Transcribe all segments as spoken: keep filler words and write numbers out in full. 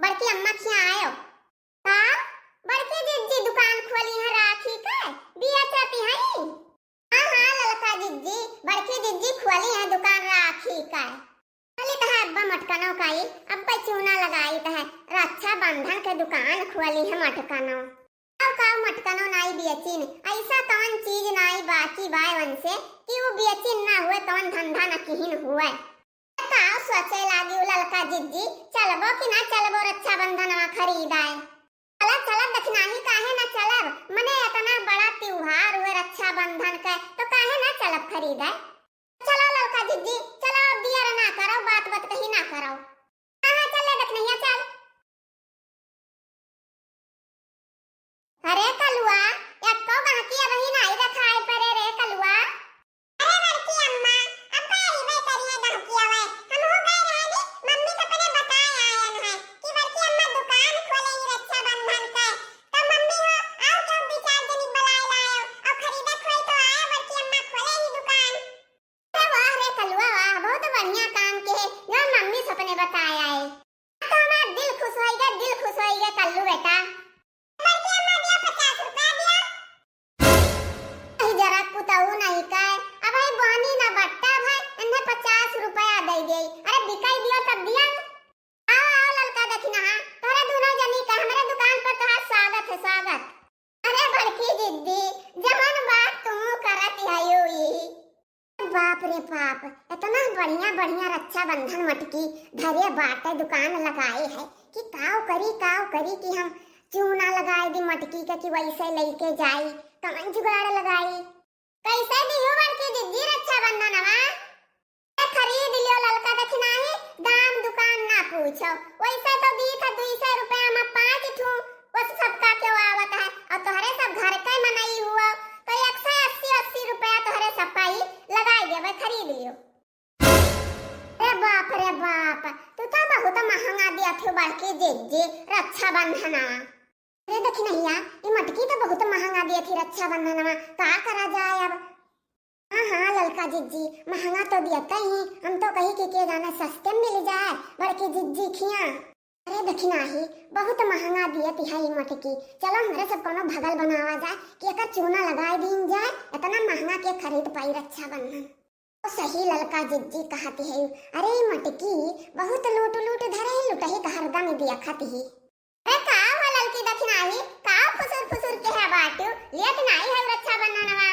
बड़की अम्मा खिया आयो। का? बड़की जिज्जी दुकान खोली है राखी के, बेचती हैं? हाँ, हाँ, ललका जिज्जी, बड़की जिज्जी खोली है दुकान राखी के। खोली त है अब्बा मटकनो काई, अब्बा चूना लगाई त है, रक्षाबंधन के दुकान खोली है मटकनो। काव काव मटकनो नाई बेचिन, ऐसा कौन चीज नाई बाकी बाय वनसे कि वो बेचिन ना हुए, कौन धंधा न किहिन हुए। काव सोचे लागी उ ललका जिज्जी, चलबो कि ना चलबो रक्षाबंधनवा खरीदाए? चलब, चलब, दखिनाही काहे ना चलब? मने इतना बड़ा त्योहार हुए रक्षाबंधन के, तो काहे ना चलब खरीदाए? चलो ललका जिज्जी, चलो, अब दियर ना करो, बात बात कही ना करो। हाँ, हाँ, चल ले दखिनैया, चल। अरे कलुआ, एक्को गहकी अबही नाई देखाई परे रे कलुआ। अरे बड़की अम्मा, अब का अइबे करिए गहकी अबे। हमहू गए रहे नी, मम्मी से अपने बताए आयन है कि बड़की अम्मा दुकान खोले ही रक्षाबंधन के। तो मम्मी हो, आओ क्यों दो चार जनी बुलाए लाओ, और खरीदत होई तो आया बड़की अम्मा खोले ही दुकान। अरे वाह रे कलुआ वाह, बहुत बढ़िया काम के है, जो मम्मी से अपने बताए आए। तो हमार दिल खुश होइगा, दिल खुश होइगा कल्लू बेटा। बड़की अम्मा दिया पचास रुपया दिया। अही जरा पुतऊ नहीं काय, अब ही बहनी ना बट्टा भाई, इन्हें पचास रुपया दे दे। अरे बिकाई दियो तब दिया। आओ, आओ ललका दखिनहा, तोहरे दुनो जनी का हमरे दुकान पर तोहार स्वागत है, स्वागत। अरे बड़की जिज्जी, जवन बात तू करत हयू ई। बाप रे बाप, इतना बढ़िया बढ़िया रक्षाबंधन मटकी धरे बाटे, दुकान लगाए है कि काव करी, काव करी कि हम चूना लगाए दी मटकी के कि वैसे लेके जाई, कवन जुगाड़ लगाई। कैसे दिहू बड़की जिज्जी रक्षाबंधनवा? ए, खरीद लियो ललका दखिनाही, दाम दुकान ना पूछो। वैसे तो दी था दुई सौ रुपया में पाँच ठू, वो सबका क्यों आवत है? और तोहरे सब घर के मनई हुआ, तो एक सौ अस्सी, अस्सी रुपया तोहरे सबका ही लगाई देवे, खरीद लियो। अरे बाप रे बाप, तू तो बहुत महंगा दिया थी बड़की जिज्जी रक्षाबंधना। अरे दखिनहिया, ई मटकी तो बहुत महंगा दिया थी रक्षाबंधन में, का करा जाए अब? हाँ, हाँ, ललका जिज्जी, महंगा तो दिया तई, हम तो कही कि के जाने सस्ते में मिल जाए, बड़की जिज्जी खिया। अरे दखिनही, बहुत महंगा दिया थी है ई मटकी, चलो हमरे सब कोनो भगल बनावा जाए कि एकर चूना लगाए दीन जाए, इतना महंगा के खरीद पाई रक्षाबंधन। तो सही ललका जिज्जी कहत है, अरे ई मटकी बहुत लूट लूट धरे ही, लुटही का हरदम दिया खाती ही। अरे का हो ललकी दखिनही, का फुसुर फुसुर के है बाटू, लेत नाई है रक्षाबंधनवा?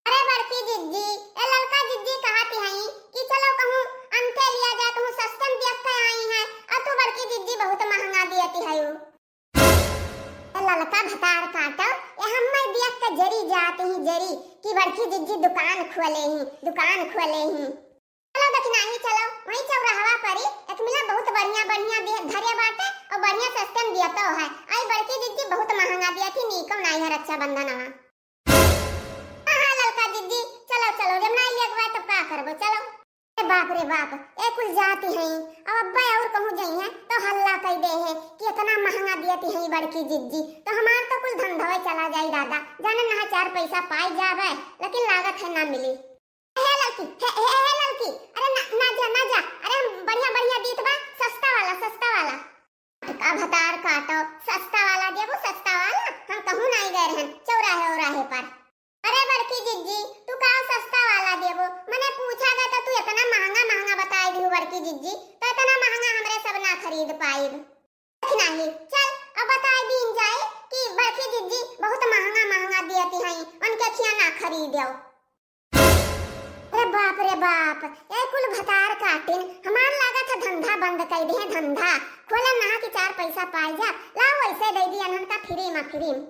अरे बड़की जिज्जी, ए ललका जिज्जी कहत है कि चलो कहूँ अंते लिया जाए, कहूँ सस्ते में देख के आई है, और तू बड़की जिज्जी बहुत महंगा दियती है। ए ललका भतार काटो, ए हम्मे देख के जरी जात ही जरी कि बड़की जिज्जी दुकान खोले ही, दुकान खोले ही। चलो दखिनही चलो, वहीं चौराहवा परी एक मिला बहुत बढ़िया बढ़िया दे-, धरे बाटे और बढ़िया सस्ते में दिया तो है। आई बड़की जिज्जी बहुत महंगा दिया थी, नीको नाई है रक्षाबंधन आवा। हाँ, हाँ, ललका जिज्जी, चलो, चलो, जब नाई लेगवा तब का करबो, चलो। ए बाप रे बाप, ए कुल जाती हैं, अब अब्बा और कहूँ जाई हैं तो हल्ला कई दे हैं कि इतना महंगा दियती हैं बड़की जिज्जी, तो हमार तो कुल धंधवे चला जाई दादा, जाने ना चार पैसा पाई जावे, लेकिन लागत है ना मिली। हे ललकी, हे, हे, हे ललकी, अरे ना, ना जा, ना जा, अरे हम बढ़िया बढ़िया दीत बा, सस्ता वाला, सस्ता वाला। का भतार काटो, सस्ता वाला देबो, सस्ता वाला। हम कहूँ नाई गए रहन, चौराहे औराहे पर। अरे बड़की जिज्जी, तू का सस्ता वाला देबो? मने पूछा गए तो तू इतना महंगा महंगा बताई दिहू बड़की जिज्जी, तो इतना महंगा हमरे सब ना खरीद पाइब। दखिनही, चल अब बताई दीन जाए कि बड़की जिज्जी बहुत महंगा महंगा दियती हैं, उनके खिया ना खरीदो। अरे बाप रे बाप, ए कुल भतार काटिन, हमार लागत है धंधा बंद कई दे, धंधा खोले ना कि चार पैसा पाई जा, लाओ वैसे दे दी अनहन का फ्री में, फ्री में।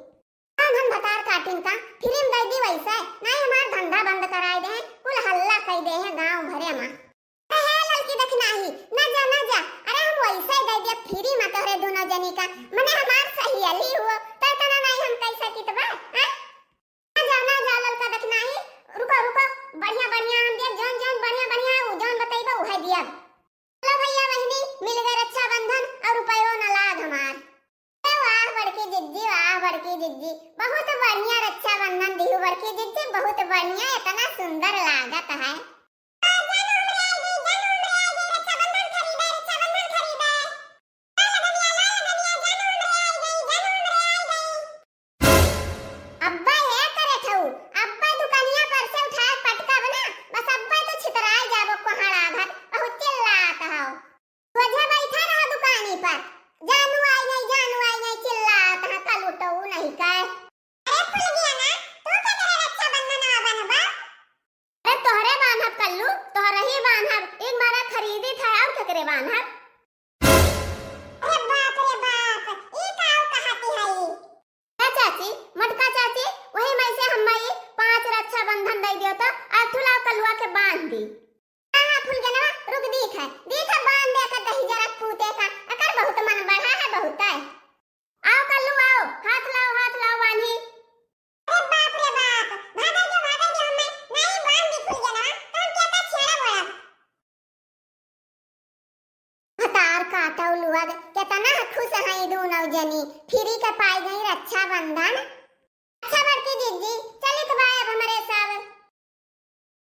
अनहन भतार काटिन का फ्री में दे दी वैसे, नहीं हमार धंधा बंद कराई दे, कुल हल्ला कई दे है गाँव भरे में। अरे हे ललकी दखिनही, ना जा, ना जा, अरे हम वैसे दे दिया फ्री में तोहरे दोनों जनी का, मने हमार सहेली हुओ, तो इतना नहीं हम कई सकित बा, हैं? ना जा, ना जा, ललका दखिनही, रुको, रुको, बढ़िया, बढ़िया, हम दिया जौन, जौन, बढ़िया, बढ़िया, उ जौन बतइबा, उहे दिया। चलो भैया, बहिनी, मिल गए रक्षाबंधन और रुपयो न लाग हमार। अरे वाह, बड़की जिज्जी, वाह, बड़की जिज्जी, बहुत बढ़िया रक्षाबंधन दिहू, बड़की जिज्जी, बहुत बढ़िया, इतना सुंदर लागत है। रक्षाबंधन खरीदे, रक्षाबंधन खरीदे। ठीक है। अरे फुलगेना, तू केकरे रक्षाबंधन बन्हबा? अरे तोहरे बान्हब कल्लू, तोहरे ही बान्हब। एक मारा खरीदी था और केकरे बान्हब? अरे बाप रे बाप, ई का कहती है ई? ए चाची, मोटका चाची, वही में से हम्मा ई पाँच रक्षाबंधन दे दियो तो, आ ठुलाओ कल्लुआ के बांध दी। हाँ, हाँ, फुलगेनवा, रुक दीत है, दीत है बांध दे के दही जरा पूते का, एकर बहुत मन बढ़ा है, बहुत है। आओ कल्लू आओ, हाथ लाओ, हाथ लाओ बांधी। अरे बाप रे बाप, भागा जो, भागा जो, हमें नहीं बांध दी फुलगेनवा, तो हम केतना छेड़ा बोलब। भतार काटौ लुअग, केतना खुश हैं ई दूनौ जनी, फ्री के पाई गई रक्षाबंधन। अच्छा बड़की जिज्जी, चलित बा अब हमरे सब।